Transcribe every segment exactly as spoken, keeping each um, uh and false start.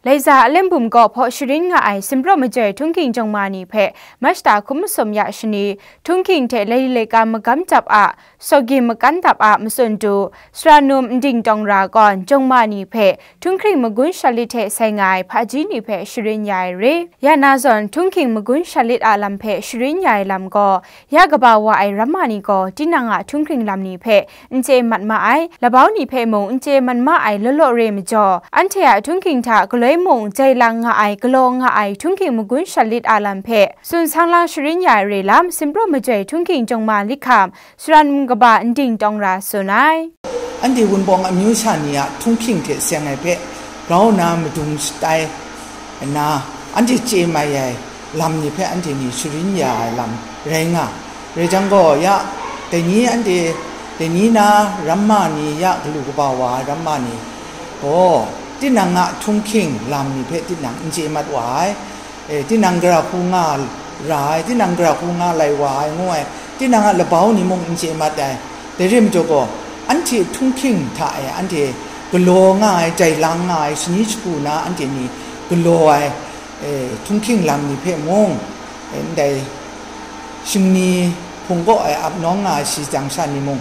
Laiza a lem bum kaw hpaw sharin nga ai Simpraw Majoi Htunghking Jawng Ma ni hpe Mashta hkum masum ya shani, Htunghking hte laili laikam magam dap a, sawgim makan dap a matsun du, sara num nding tawng ra gawn Jawng Ma ni hpe Htunghking magun shalit hte sai nga ai hpaji ni hpe sharin ya ai re. Ya na zawn Htunghking magun shalit a lam hpe sharin ya ai lam gaw, ya kaba wa ai ramma ni gaw tinang a Htunghking lam ni hpe n chye mat ma ai, labau ni hpe mung n chye mat ma ai law law re majaw, anhte a Htunghking hta galoi mung jai lang nga ai, galaw nga ai Htunghking magun shalit a lam hpe tsun sang lang sharin ya ai re lam, Simpraw Majoi Htunghking Jawng Ma Likham, sara num kaba nding tawng ra tsun ai. Anhte Wunpawng amyu sha ni a Htunghking hte seng ai hpe grau nna madung shatai nna, anhte chye mai ai lam ni hpe anhte ni sharin ya ai lam rai nga. Rai jang gaw, ya, dai ni anhte, dai ni na ramma ni ya galu kaba wa ai ramma ni gaw, tinang a Htunghking lam ni hpe tinang n chye mat wa ai. E, tinang gara hku nga ra ai, tinang gara hku nga lai wa ai, ngu ai, tinang a labau ni mung n chye mat ai. Dai re majaw gaw, anhte Htunghking hta e anhte galaw nga ai, jai lang nga ai, shani shagu na anhte ni galaw ai, e, Htunghking lam ni hpe mung, e, ndai shingni hpung kaw e ap nawng nga ai shi jang sha ni mung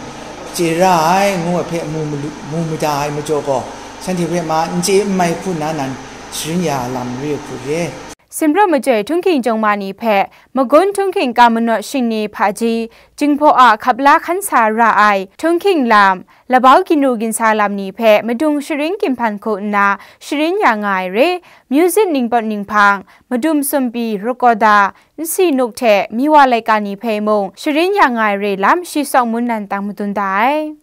chye ra ai, ngu ai hpe mu malu-, mu mada ai majaw gaw, shanhte hpe ma n chye n mai hku na nan sharin ya ai lam re ai hku re. Simpraw Majoi Htunghking Jawng Ma ni hpe magun Htunghking ka manawt shingni hpaji, Jinghpaw a hkap la hkan sa ra ai Htunghking lam, labau ginu ginsa lam ni hpe madung sharin ginhpan hku nna sharin ya nga ai re, music ningpawt ninghpang, madum sumpi, rakoda, nsi nuk hte miwa laika ni hpe mung sharin ya nga ai re lam, shi Sawng Mun nan tang madun da ai.